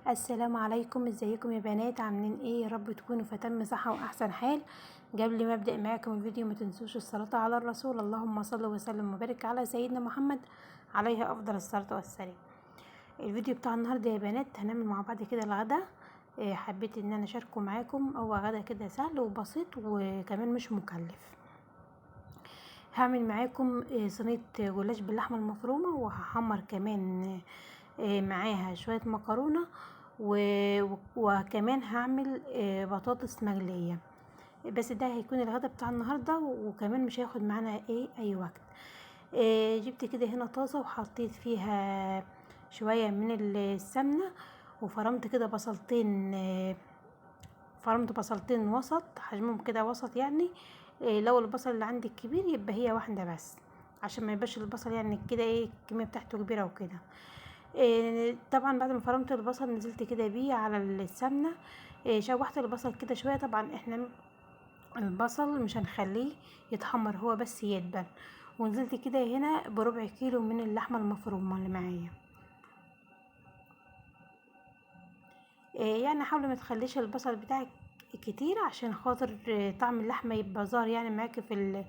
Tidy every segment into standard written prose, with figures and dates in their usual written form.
السلام عليكم، ازيكم يا بنات؟ عاملين ايه؟ يا رب تكونوا في تم صحة واحسن حال. قبل ما ابدا معاكم الفيديو ما تنسوش الصلاة على الرسول، اللهم صل وسلم وبارك على سيدنا محمد عليه افضل الصلاة والسلام. الفيديو بتاع النهارده يا بنات هنعمل مع بعض كده الغدا. حبيت ان انا اشاركه معاكم، هو غدا كده سهل وبسيط وكمان مش مكلف. هعمل معاكم صينية جلاش باللحمه المفرومه، وهحمر كمان معاها شوية مكرونه، وكمان هعمل بطاطس مقلية. بس ده هيكون الغدا بتاع النهارده، وكمان مش هياخد معانا اي وقت. جبت كده هنا طاسه وحطيت فيها شوية من السمنة، وفرمت كده بصلتين، فرمت بصلتين وسط حجمهم كده وسط يعني. لو البصل اللي عندك كبير يبقى هي واحدة بس، عشان ما يبقاش البصل يعني كده الكمية بتاعته كبيرة وكده. طبعا بعد ما فرمت البصل نزلت كده بيه على السمنة، شوحت البصل كده شوية. طبعا احنا البصل مش هنخليه يتحمر، هو بس يدبل. ونزلت كده هنا بربع كيلو من اللحمة المفرومه اللي معايا. يعني حاولي ما تخليش البصل بتاعك كتير عشان خاطر طعم اللحمة يبقى ظاهر يعني معاكي في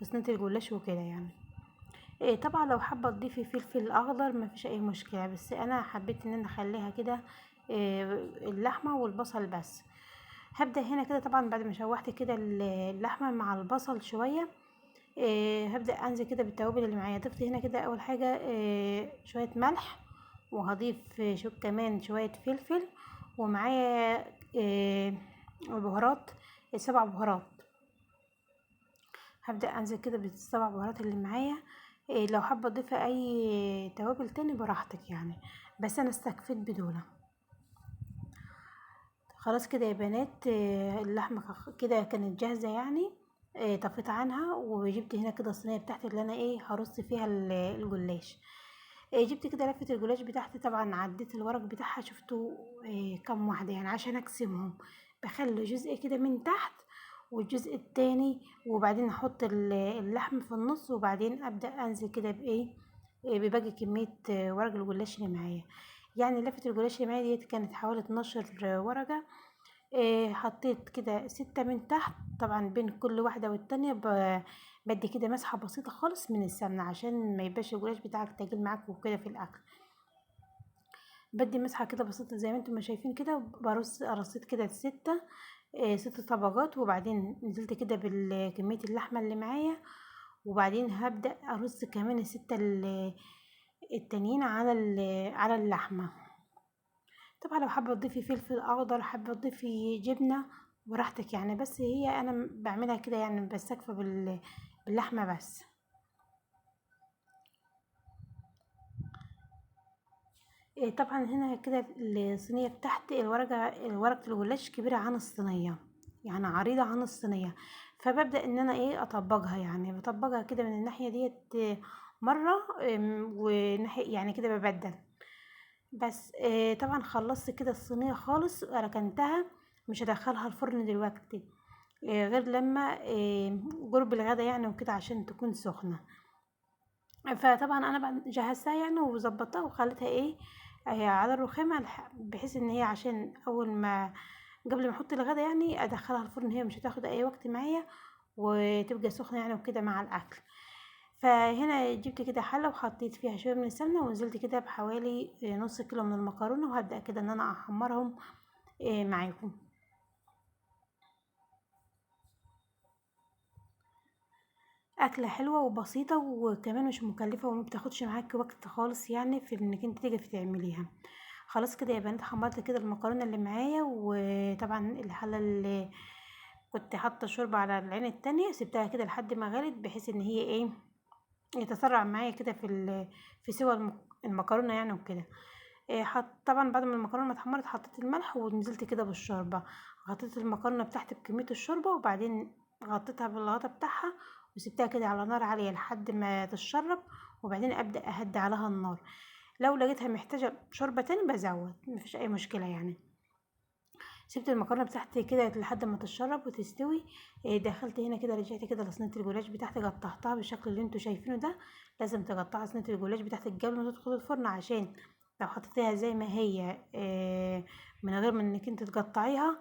صينية الجلاش وكده يعني. طبعا لو حابة تضيفي فلفل اخضر ما فيش اي مشكلة، بس انا حبيت ان انا اخليها كده اللحمة والبصل بس. هبدا هنا كده طبعا بعد ما شوحت كده اللحمة مع البصل شوية، هبدا انزل كده بالتوابل اللي معايا. ضفت هنا كده اول حاجة شوية ملح، وهضيف كمان شوية فلفل، ومعايا بهارات، 7 بهارات. هبدا انزل كده بالسبع بهارات اللي معايا. لو حابة تضيفي اي توابل تاني براحتك يعني، بس انا استكفيت بدولة. خلاص كده يا بنات، اللحمة كده كانت جاهزة يعني. طفيت عنها وجبت هنا كده الصينية بتاعتي اللي انا هرص فيها الجلاش. جبت كده لفه الجلاش بتاعتي، طبعا عديت الورق بتاعها شفتوا كام واحدة يعني عشان اقسمهم. بخلي جزء كده من تحت والجزء التاني، وبعدين احط اللحم في النص، وبعدين ابدا انزل كده بايه بباقي كمية ورق الجلاش اللي معايا. يعني لفه الجلاش اللي معايا ديت كانت حوالي 12 ورقة. حطيت كده 6 من تحت، طبعا بين كل واحدة والتانية بدي كده مسحه بسيطة خالص من السمنة عشان ما يبقاش الجلاش بتاعك تقيل معاك وكده في الاكل. بدي مسحه كده بسيطة زي ما انتم ما شايفين كده، رصيت كده 6 طبقات، وبعدين نزلت كده بالكمية اللحمة اللي معايا، وبعدين هبدا ارص كمان ال6 التانيين على اللحمة. طبعا لو حابة تضيفي فلفل اخضر، حابة تضيفي جبنه براحتك يعني، بس هي انا بعملها كده يعني بستكفى باللحمه بس. طبعا هنا كده الصينية بتاعتي الورقة الجلاش كبيرة عن الصينية، يعني عريضة عن الصينية، فببدا ان انا اطبقها يعني، بطبقها كده من الناحية ديت مرة وناحية يعني كده ببدل بس. طبعا خلصت كده الصينية خالص، ركنتها، مش هدخلها الفرن دلوقتي غير لما قرب الغدا يعني وكده عشان تكون سخنة. فطبعا انا جهزتها يعني وظبطتها وخليتها على الرخامه، بحيث ان هي عشان اول ما قبل ما احط الغدا يعني ادخلها الفرن، هي مش هتاخد اي وقت معايا وتبقى سخنة يعني وكده مع الاكل. فهنا جبت كده حله وحطيت فيها شوية من السمنة، ونزلت كده بحوالي نص كيلو من المكرونه، وهبدا كده ان انا احمرهم معاكم. اكله حلوة وبسيطة وكمان مش مكلفة وما بتاخدش معاكي وقت خالص يعني في انك انت تيجي تعمليها. خلاص كده يا بنات حمرت كده المكرونه اللي معايا، وطبعا الحلة اللي كنت حاطه الشوربة على العين التانية سبتها كده لحد ما غلت، بحيث ان هي يتسرع معايا كده في سوى المكرونه يعني وكده. طبعا بعد ما المكرونه ما اتحمرت حطيت الملح ونزلت كده بالشوربه، غطيت المكرونه بتاعتي بكمية الشوربة، وبعدين غطيتها بالغطا بتاعها وسبتها كده على نار عالية لحد ما تتشرب، وبعدين ابدا اهدي عليها النار. لو لقيتها محتاجه شوربة تاني بزود، مفيش اي مشكلة يعني. سبت المكرونه بتاعتي كده لحد ما تتشرب وتستوي. دخلت هنا كده رجعت كده لصينيه الجلاش بتاعتي، قطعتها بالشكل اللي انتوا شايفينه ده. لازم تقطعي صينية الجلاش بتاعتك قبل ما تدخل الفرن عشان لو حطيتيها زي ما هي من غير ما انك انت تقطعيها،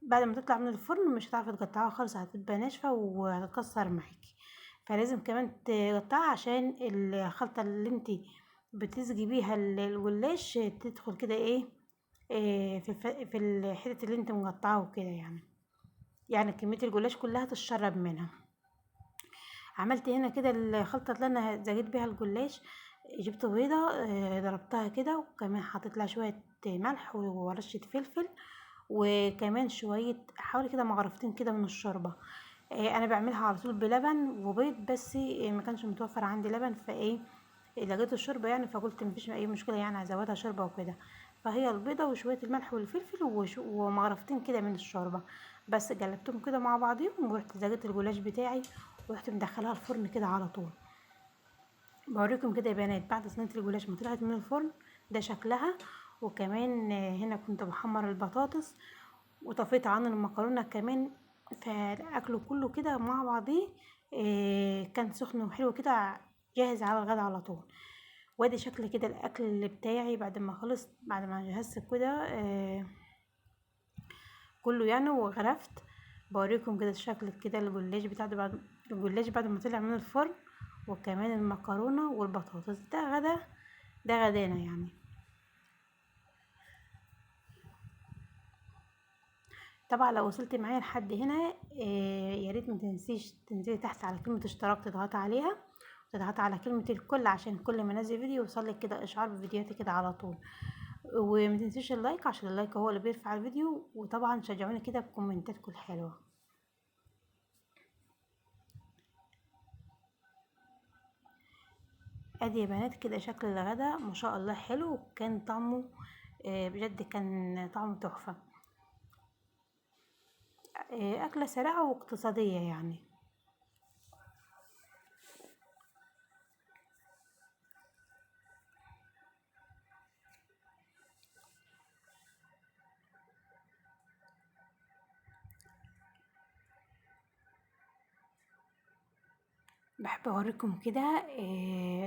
بعد ما تطلع من الفرن مش هتعرفي تقطعيها خالص، هتبقى ناشفة وهتتكسر معاكي. فلازم كمان تقطعها عشان الخلطة اللي انت بتسقي بيها الجلاش تدخل كده ايه في الحتة اللي انت مقطعاها وكده، يعني كمية الجلاش كلها تتشرب منها. عملت هنا كده الخلطة اللي انا زجيت بيها الجلاش، جبت بيضة ضربتها كده، وكمان حطيت لها شوية ملح ورشه فلفل، وكمان شوية حوالي كده مغرفتين كده من الشوربة. انا بعملها على طول بلبن وبيض، بس ما كانش متوفر عندي لبن، فايه لقيت الشوربة يعني، فقلت مفيش اي مشكلة يعني هزودها شوربة وكده. فهي البيضة وشوية الملح والفلفل ومغرفتين كده من الشوربة بس، قلبتهم كده مع بعضيهم، ورحت زجيت الجلاش بتاعي ورحت مدخلها الفرن كده على طول. بوريكم كده يا بنات بعد صينية الجلاش ما طلعت من الفرن ده شكلها. وكمان هنا كنت بحمر البطاطس وطفيت عن المكرونه كمان، فالاكل كله كده مع بعضيه كان سخن وحلو كده، جاهز على الغدا على طول. وادي شكل كده الاكل بتاعي بعد ما خلص، بعد ما جهزت كده كله يعني وغرفت. بوريكم كده الشكل كده الجلاش بتاع بعد الجلاش بعد ما طلع من الفرن، وكمان المكرونه والبطاطس. ده غدا، ده غدانا يعني. طبعا لو وصلت معايا لحد هنا يا ريت ما تنسيش تنزلي تحت على كلمة اشتراك، تضغطي عليها وتضغطي على كلمة الكل عشان كل ما انزل فيديو يوصلك كده اشعار بفيديوهاتي كده على طول. وما تنسيش ال like عشان ال like هو اللي بيرفع الفيديو، وطبعا شجعوني كده بكومنتاتكم الحلوة. ادي يا بنات كده شكل الغدا ما شاء الله حلو، وكان طعمه بجد كان طعمه تحفة. اكله سريعة واقتصادية يعني. بحب اوريكم كده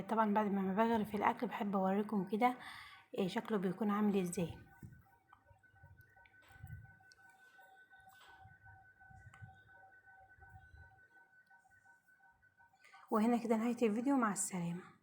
طبعا بعد ما بغرف الاكل بحب اوريكم كده شكله بيكون عامل ازاي. وهنا كده نهاية الفيديو، مع السلامة.